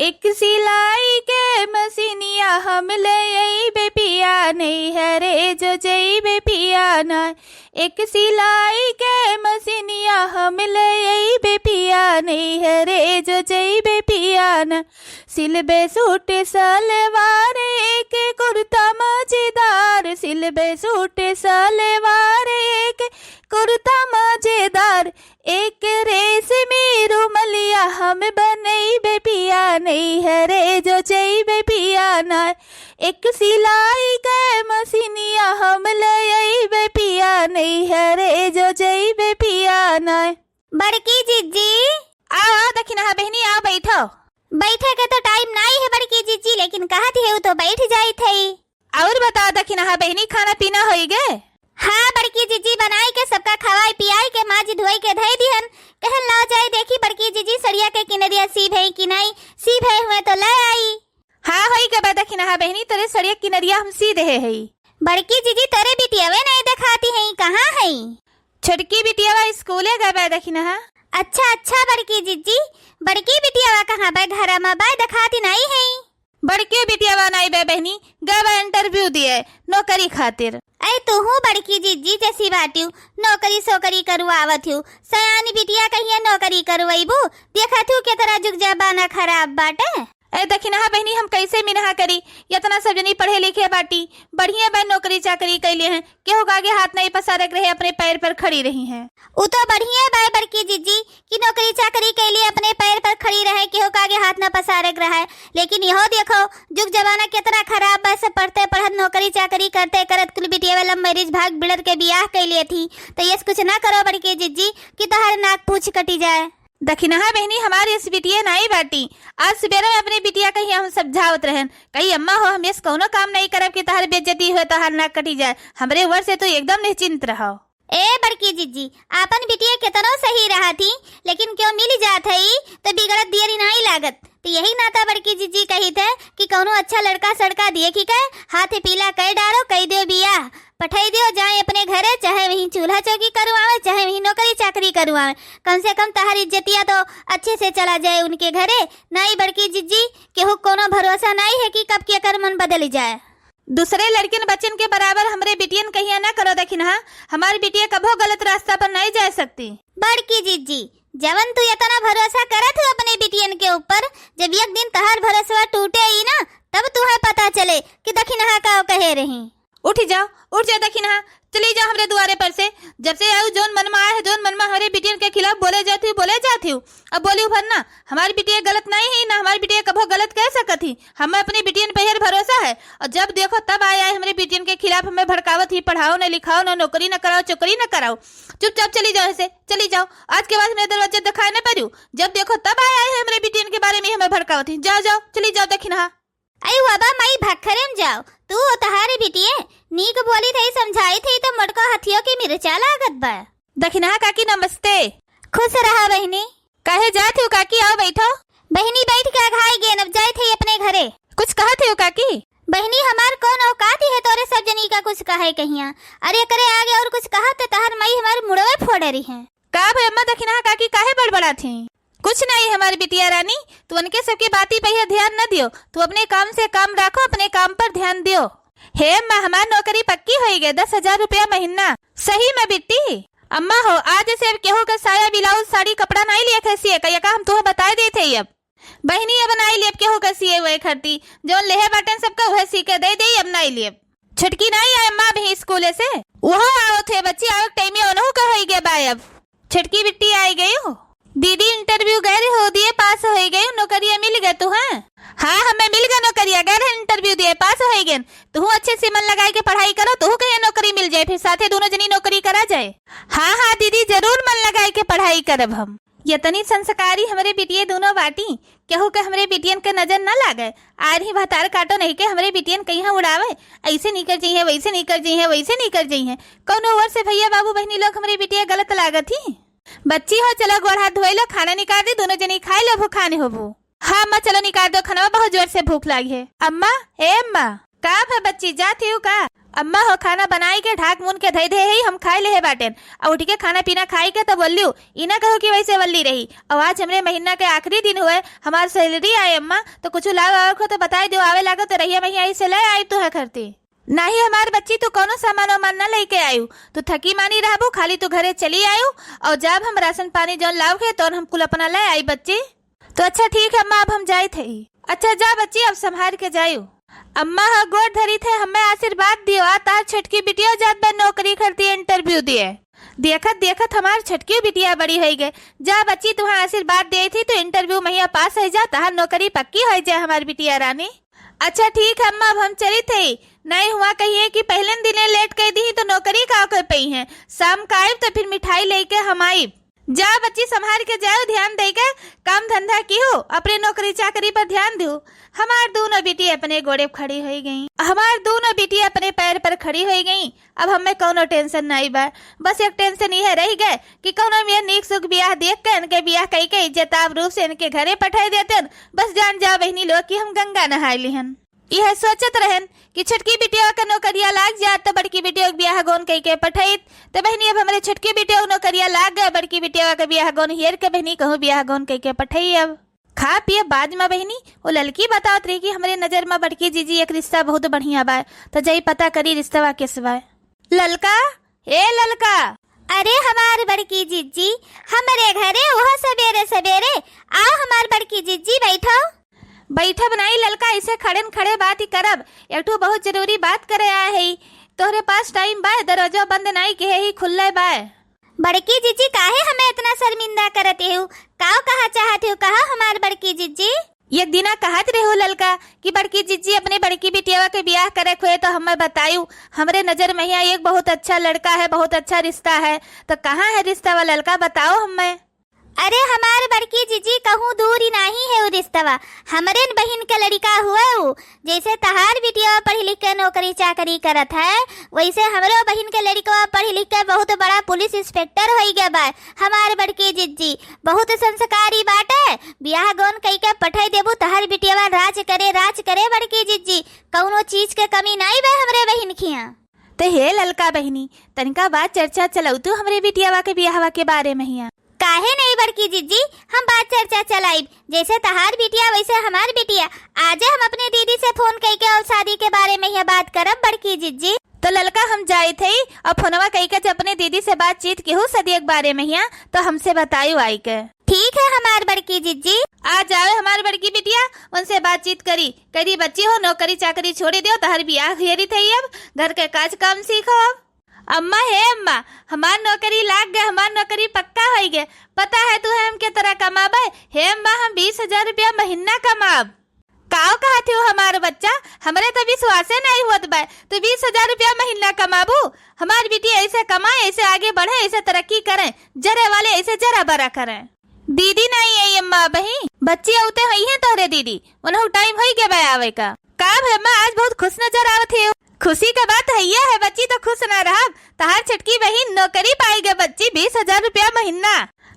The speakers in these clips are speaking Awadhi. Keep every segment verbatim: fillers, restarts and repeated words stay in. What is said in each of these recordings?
एक सिलाई के मशीनिया हम ले अइबे पिया, नैहरे जो जइबे पिया ना। एक सिलाई के मशीनिया हम ले अइबे पिया, नैहरे जो जइबे पिया ना। सिलबे सूट सलवार एक कुर्ता मजेदार, सिलबे सूट सलवार एक कुर्ता मजेदार, एक रेशमी रुमलिया हम बनइबे पिया, नैहरे जो जइबे पिया ना। एक सिलाई के मशीनिया हम ले अइबे पिया, नैहरे जो जइबे पिया ना। बड़की जिज्जी। आओ, आओ दखिनहा बहिनी, आओ बैठो। बैठे के तो टाइम नाई है बड़की जिज्जी, लेकिन कहत है उ तो बैठ जाइत है। और बताओ दखिनहा बहिनी, खाना पीना होई गे? हाँ बड़की जिज्जी, बनाई के सबका खवाई पियाई के माजी धोई के धई दिहन। कहन लाओ जाए देखी बड़की जिज्जी सड़िया के किनरिया सीब है कि नाई, सीब है हुए तो ले आई। हाँ होई गे बा दखिनहा बहिनी, तोरे सड़िया किनरिया हम सी देहे हई। बड़की जिज्जी तोरे बिटियावे नाई देखाती है, कहाँ है? छोटकी बिटियावा स्कूले गे बा दखिनहा। अच्छा अच्छा बड़की जिज्जी, बड़की बिटियावा कहाँ बा? घरा में बा, देखाती नाई है। बड़की बिटियावा नाई बे बहिनी, गे बा इंटरव्यू दिए नौकरी खातिर। ऐ तुहू बड़की जिज्जी जैसी बाटिउ, नौकरी सोकरी करवावत हूँ। सयानी बिटिया कहिए नौकरी करवैबू, देखत हूँ केतना जुग जमाना खराब बाटे। ऐ दखिनहा बहिनी, हम कैसे मिनहा करी? इतना सब जनी पढ़े लिखे बाटी, बढ़िया बा नौकरी चाकरी कैले हैं, केहू के आगे हाथ नहीं पसारे के रहे, अपने पैर पर खड़ी रही हैं। उ तो बढ़िया बा बड़की जिज्जी कि नौकरी चाकरी कैले अपने पैर पर खड़ी रहे, केहू के आगे हाथ न पसारे के रहे। लेकिन यहो देखो, जुग जमाना कितना खराब बा, सब पढ़ते पढ़त नौकरी चाकरी करते करत कुल बिटिया वाला मैरिज भाग बिड़र के बियाह कैले थी। तो यस कुछ ना करो बड़की जिज्जी कि तोहर नाक पूछ कटी जाए। दखिनहा बहिनी, हमार यस बिटिया नाई बाटी। आज सुबेरे में अपने बिटिया कहिया हम समझावत रहन, कही अम्मा हो, हम यस कौनो काम नहीं करब कि तोहर बेइज्जती हुए, तोहर नाक कटी जाए। हमरे वर से तो एकदम निश्चिंत रहो। ए बड़की जिज्जी, आपन बिटिया केतनो सही रहा थी, लेकिन क्यों मिल जात है तो बिगड़त दियरी नाई लागत। तो यही नाता बड़की जिज्जी कही थे कि कौनो अच्छा लड़का सड़का देखी के हाथ पीला कह डारो, कह दो बियाह, पठाई दियो जाए अपने घरे, चाहे वहीं चूल्हा चौकी करवावे, चाहे वहीं नौकरी चाकरी करवावे। कम से कम तहार इज्जतिया तो अच्छे से चला जाए उनके घरे। नाई बड़की जिज्जी, केहू कोनो भरोसा नाई है कि कब केकर मन बदल जाए। दूसरे लड़कियन बच्चन के बराबर हमरे बिटियन कहिया ना करो दखिनहा, हमारी बिटिया कभो गलत रास्ता पर नहीं जा सकती। बड़की जिज्जी, जवन तू इतना भरोसा करत हो अपने बिटियन के ऊपर, जब एक दिन तहार भरोसा टूटे ही ना, तब तुहे पता चले कि दखिनहा का कहे रही। उठ जाओ, उठ जाओ दखिनहा, चली जाओ हमरे दुआरे पर से। जब से आयु जौन मन में आए है, जौन मन में हमरे बिटियन के खिलाफ बोले जाती हूँ, बोले जाती हूँ। अब बोली भर ना, हमारी बिटिया गलत नहीं है, ना हमारी बिटिया कभो गलत कह सकत ही। हमें अपनी बिटियन पे हर भरोसा है, और जब देखो तब आए आए हमरे बिटियन के खिलाफ हमें भड़कावत ही, पढ़ाओ न लिखाओ, न नौकरी न कराओ, चोकरी न कराओ। चुपचाप चली जाओ ऐसे, चली जाओ। आज के बाद हमरे दरवाजे दिखाई न परियो। जब देखो तब आए आए हमरे बिटियन के बारे में हमें भड़कावत ही। जाओ जाओ, चली जाओ दखिनहा। अई बाबा माई भखरे में जाओ, तू ओ तहारी बिटिये, नीक बोली थई, समझाई थई, तो मोटका हथियो की मिर्चा लागत बा। दखिनहा काकी नमस्ते। खुश रहा बहिनी। काहे जात हो काकी, आओ बैठो। बहिनी बैठ के अघाई गेन, अब जाए थई अपने घरे। कुछ कहत हो काकी? बहिनी हमार कौन औकात है तोरे सब जनी का कुछ कहे कहिया? अरे एकरे आगे और कुछ कहत तो तहार माई हमार मुड़वे फोड़े रही है। का भई अम्मा दखिनहा काकी काहे बड़बड़ात ही? कुछ नहीं हमारी बिटिया रानी, तू उनके सबके बाती पे ही ध्यान न दियो, तू अपने काम से काम राखो, अपने काम पर ध्यान दियो। हे अम्मा, हमार नौकरी पक्की होई गए, दस हजार रुपया महीना। सही में बिट्टी? अम्मा हो, आज से अब केहू के साया, ब्लाउज, साड़ी, कपड़ा नहीं लिया थे सिए का, ये का हम तुहे बताए देत है अब। बहिनी अब नाई लेब केहू के सिए हुए खरती, जौन लेहे बाटेन सबका उहे सी के दे देई, अब नाई लेब। छोटकी नाई आए अम्मा अभी स्कूले से? उहो आवत है बच्ची, आवे के टाइम उनहु का होई गए बा अब। छोटकी बिट्टी आई गई हो। दीदी इंटरव्यू गए रहे हो दिए, पास होई गई, नौकरिया मिल गए तू? हाँ हाँ, हमें मिल गए नौकरिया, गए रहे इंटरव्यू दिए, पास होई गए। तू अच्छे से मन लगाए के पढ़ाई करो, तू कहीं नौकरी मिल जाए, फिर साथे दोनों जनी नौकरी करा जाए। हाँ हाँ दीदी, जरूर मन लगाए के पढ़ाई करब हम। यतनी संस्कारी हमरे बिटिये दोनों बाटी, केहू के हमरे बिटियन के नजर न लागे। आर ही भतार काटो नहीं के हमरे बिटियन कहिया उड़ावे, ऐसे निकर जइहे, वैसे निकर जइहे, वैसे निकर जइहे। कौनो ओर से भैया बाबू बहिनी लोग हमरे बिटिया गलत लागत ही। बच्ची हो, चलो गोड़ हाथ धोई लो, खाना निकाल दी, दोनों जनी खाई लो, भूखाने होबू। हाँ अम्मा, चलो निकाल दो खाना, बहुत जोर से भूख लागी है। अम्मा, ए अम्मा। का भा बच्ची, जात ही हो का? अम्मा हो, खाना बनाई के ढाक मून के धई दे ही, हम खाए लेहे बाटेन। अउ उठ के खाना पीना खाई के तब वल्लियो, ई ना कहो कि वैसे वल्ली रही। अउ आज हमरे महीना के आखिरी दिन हुए, हमार सैलरी आए अम्मा, तो कुछ लावे आवे को तो बताई दियो, आवे लागो तो रहिया मही आई से ले आई तू है खरती। नाही हमार बच्ची, तू कौनो सामान वामान ना लेके आयु, तू थकी मानी रहबू, खाली तू घरे चली आयु। अउ जब हम राशन पानी जौन लाव के तौन हम कुल अपना ले आई बच्ची। तो अच्छा ठीक है अम्मा, अब हम जाइत हई। अच्छा जा बच्ची, अब संभाल के जायु। अम्मा हो गोड़ धरी थे, हमें आशीर्वाद दियो, आ तार छोटकी बिटियो जात बा नौकरी खरती इंटरव्यू दिए। देखत देखत हमार छोटकी बिटिया बड़ी होई गए। जा बच्ची, तुहां आशीर्वाद दे थी तो इंटरव्यू महिया पास हो जा, तहार नौकरी पक्की हो जाए हमार बिटिया रानी। अच्छा ठीक है अम्मा, अब हम चली थे। नहीं हुआ कहिए कि पहले दिने लेट कर दी तो नौकरी का कर पई है। शाम का आइब तो फिर मिठाई लेके हम आइब। जा बच्ची, संभाल के जाओ, ध्यान दे के काम धंधा किहो, अपने नौकरी चाकरी पर ध्यान दियो। हमार दोनों बेटी अपने गोड़े पे खड़ी हो गई, हमार दोनों बेटी अपने पैर पर खड़ी हो गई। अब हमें कौनो टेंशन नहीं बा। बस एक टेंशन यह रह गए कि कौनो में नीक सुख बियाह देख के इनके बियाह कई के इज्जत आबरू से इनके घरे पठाई देते। बस जान जा बहनी लोग कि हम गंगा नहाए लिहन। यह सोचत रहन कि छोटकी बिटिया के नौकरिया लाग जात तो बड़की बिटिया के बियाह गौन कई के पठाइत। तो बहनी, अब हमारे छोटकी बिटिया के नौकरिया लाग गए, बड़की बिटिया के बियाह गौन हेर के बहनी कहूँ बियाह गौन कई के पठाई। अब खा पिए बाद में बहनी, वो ललकी बतावत रही कि हमरे नजर में बड़की जीजी एक रिश्ता बहुत बढ़िया बा, तो जाई पता करी रिश्तवा केस बा। ललका, ए ललका। अरे हमार बड़की जिज्जी, हमरे घरे वह सबेरे सबेरे। आओ हमार बड़की जिज्जी, बैठो। बैठब नाई ललका, इसे खड़े न खड़े बात ही करब। एक ठो बहुत जरूरी बात करे आए है। तोहरे पास टाइम बाय, दरवाजा बंद नाई किहे ही, खुल्ले बाय। बड़की जिज्जी, काहे हमें इतना शर्मिंदा करत हो? काव कहा चाहत हो, कहा हमार बड़की जिज्जी? एक दिना कहत रहो ललका कि बड़की जिज्जी अपने बड़की बिटियावा के बियाह करे खोए तो हमें बतायू। हमरे नजर में यहाँ एक बहुत अच्छा लड़का है, बहुत अच्छा रिश्ता है। तो कहाँ है रिश्ता वा ललका, बताओ हमें। अरे हमार बड़की जिज्जी, कहूँ दूर ही नाही है उ रिश्तवा। हमरे न बहिन के लड़िका हुए उ। जैसे तहार बिटिया पढ़ लिख के नौकरी चाकरी करत है, वैसे हमरो बहिन के लड़िकवा पढ़ लिख के बहुत बड़ा पुलिस इंस्पेक्टर होई गया बा। हमार बड़की जिज्जी बहुत संस्कारी बाटे, बियाह गौन कई के पठाई देबू, तहार बिटियावा राज करे, राज करे बड़की जिज्जी, कौनो चीज के कमी नाई बा हमरे बहिन खिया। ते हे ललका बहिनी, तनिका बात चर्चा चलऊ तू हमरे बिटियावा के बियाहवा के बारे में हिया। काहे नहीं बड़की जिज्जी, हम बात चर्चा चलाइब। जैसे तहार बिटिया वैसे हमार बिटिया। आजे हम अपने दीदी से फोन कई के और शादी के बारे में हिया बात करब बड़की जिज्जी। तो ललका हम जाइत हई और फोनवा कई के जब अपने दीदी से बातचीत केहू शादी के बारे में हिया तो हमसे बतायू आई के। ठीक है हमार बड़की जिज्जी। आ जावे हमार बड़की बिटिया, उनसे बातचीत करी। करी बच्ची हो, नौकरी चाकरी छोड़ी दियो, तहर बियाह हेरी थे अब, घर के काज काम सीखो अब। अम्मा, हे अम्मा, हमार नौकरी लाग गए, हमार नौकरी पक्का होई गए। पता है तू है हम के तरह कमाबे? हे अम्मा, हम बीस हजार रुपया महीना कमाब। काव कहत हो हमार बच्चा, हमरे तो विश्वासे नहीं होत बा, तू बीस हजार रुपया महीना कमाबू? हमार बेटी ऐसे कमाए, ऐसे आगे बढ़े, ऐसे तरक्की करे, जरे वाले ऐसे जरा बरा करे। दीदी नहीं आई अम्मा अबही, बच्ची अउते होई है तोहरे दीदी, उनहु टाइम होई गए बा आवे का। का भे अम्मा, आज बहुत खुश नजर आवत है। खुशी का बात है, यह है बच्ची तो खुश ना रहब, तहार छोटकी बहिन नौकरी पाई गए बच्ची, बीस हजार रुपया महीना।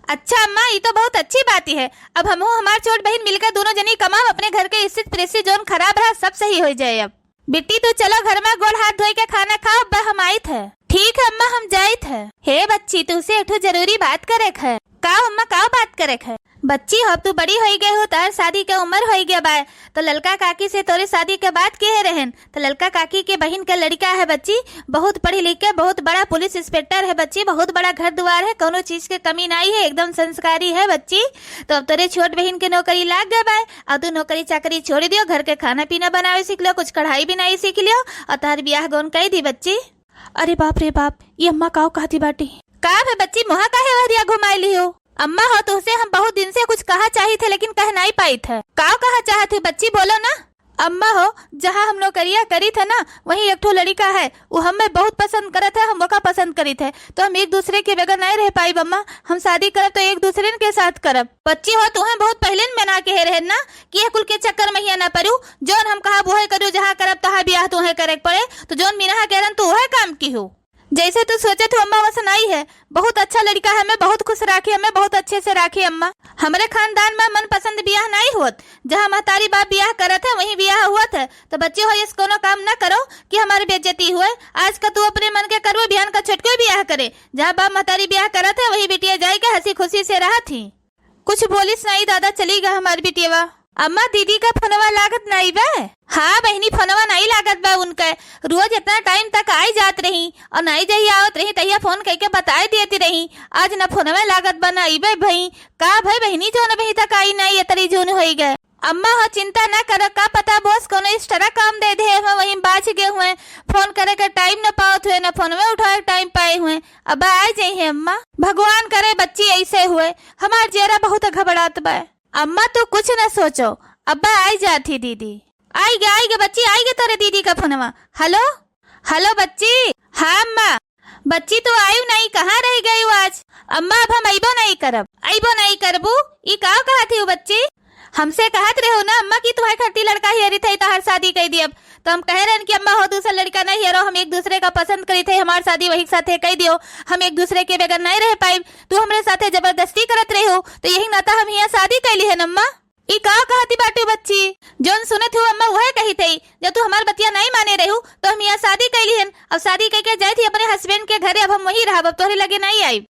अच्छा अम्मा, ई तो बहुत अच्छी बात ही है। अब हमहू हमार छोट बहिन मिलकर दोनों जनी कमाब, अपने घर के स्थिति परिस्थिति जौन खराब रहा सब सही हो जाए। अब बिट्टी तू चलो घर में गोड़ हाथ धोई के खाना खाओ, अब हम आइत है। ठीक है अम्मा, हम जाइत है। हे बच्ची, तुझसे एक ठो जरूरी बात करे है। का अम्मा, का बात करे है? बच्ची हो, अब तू बड़ी होई गए हो, तोहर शादी के उम्र होई गए बाय, तो ललका काकी से तोरे शादी के बात किहे रहन, तो ललका काकी के बहिन के लड़िका है बच्ची, बहुत पढ़ी लिख के बहुत बड़ा पुलिस इंस्पेक्टर है बच्ची, बहुत बड़ा घर दुआर है, कौनो चीज के कमी नहीं है, एकदम संस्कारी है बच्ची। तो अब तोरे छोट बहिन के नौकरी लाग गए बाय, और तू नौकरी चाकरी छोड़ दियो, घर के खाना पीना बनावे सीख लियो, कुछ कढ़ाई बिनाई सीख लियो, और तोहर बियाह गौन कई दी बच्ची। अरे बाप रे बाप, ये अम्मा काव कहती बाटी। का भे बच्ची, मुहा काहे वहरिया घुमाई ली हो? अम्मा हो, तुहसे हम बहुत दिन से कुछ कहा चाहित है, लेकिन कह नहीं पाइत है। काव कहा चाहत है बच्ची, बोलो ना। अम्मा हो, जहाँ हम नौकरिया करी थे ना, वहीं एक ठो लड़िका है, वो हमें बहुत पसंद करत है, हम ओका पसंद करी थे, तो हम एक दूसरे के बगैर नहीं रह पाइब अम्मा। हम शादी करब तो एक दूसरे के साथ करब। बच्ची हो, तुहें बहुत पहले न मना के रहे ना कि यह कुल के चक्कर में हिया ना पड़ू, जौन हम कहब वह करू, जहाँ करब तहाँ बियाह तुहें करे के पड़े, तो जौन मिनहा के रहन तू वह काम की हो। जैसे तू सोचत हो अम्मा, वैसे नाई है। बहुत अच्छा लड़का है, हमें बहुत खुश राखी, हमें बहुत अच्छे से राखी अम्मा। हमरे खानदान में मनपसंद बियाह नाई होत, जहाँ महतारी बाप बियाह करत है वहीं बियाह होत है। तो बच्ची हो, ऐस कोनो काम ना करो कि हमारी बेइज्जती हुए। आज का तू अपने मन के करबो, बिहान का छोटको बियाह करे, जहाँ बाप महतारी बियाह करत है वही बिटिया जाए के हँसी खुशी से रहत ही। कुछ बोलिस नाई दादा, चली गा हमार बिटियवा। अम्मा, दीदी का फोनवा लागत नाई बा? हाँ बहिनी, फोनवा नाई लागत बा उनका। रोज इतना टाइम तक आई जात रही और नाई जही आवत रही तहिया फोन कइके बताए देती रही। आज ना फोनवा लागत बा ना अइबे भई। का भई बहिनी, जौन अबही तक आई नाई, एतरी जून होई गए। अम्मा हो, चिंता ना करो, का पता बॉस कोनो एक्स्ट्रा काम दे दे हुए, वहीं बाझ गए हुए, फोन करे के टाइम न पावत हुए, न फोनवे उठावे के टाइम पाए हुए। अब आ जाई है अम्मा। भगवान करे बच्ची ऐसे हुए, हमार जियरा बहुत घबरात बा। अम्मा तू कुछ न सोचो, अब आई जात ही दीदी। आई गे, आई गे बच्ची, आई गे तोरे दीदी का फोनवा। हेलो, हेलो बच्ची। हाँ अम्मा। बच्ची तू आयु नहीं, कहाँ रह गयु आज? अम्मा अब हम अइबो नहीं करब। अइबो नहीं करबू? ई का कहत ही बच्ची? हमसे कहत रहो ना अम्मा कि तुम्हारे खातिर लड़का हेरी थे, तहार शादी कई दियब। तो हम कहे रहन कि अम्मा हो, दूसरा लड़का नहीं हेरो, हम एक दूसरे का पसंद करी थे, हमार शादी वही के साथे कई दियो, हम एक दूसरे के बगैर नहीं रह पाइब। तू हमरे साथे जबरदस्ती करत रहे हो, तो यही नाता हम यहाँ शादी कैली है अम्मा। ई का कहती बाटू बच्ची? जौन सुनत हूँ अम्मा वह कही थई, जब तू हमार बतिया नहीं माने रहू तो हम यहाँ शादी कैली हन। अब शादी कइके जाए थी अपने हस्बैंड के घरे, अब हम वहीं रहब, अब तोहरे लगे नहीं आइब।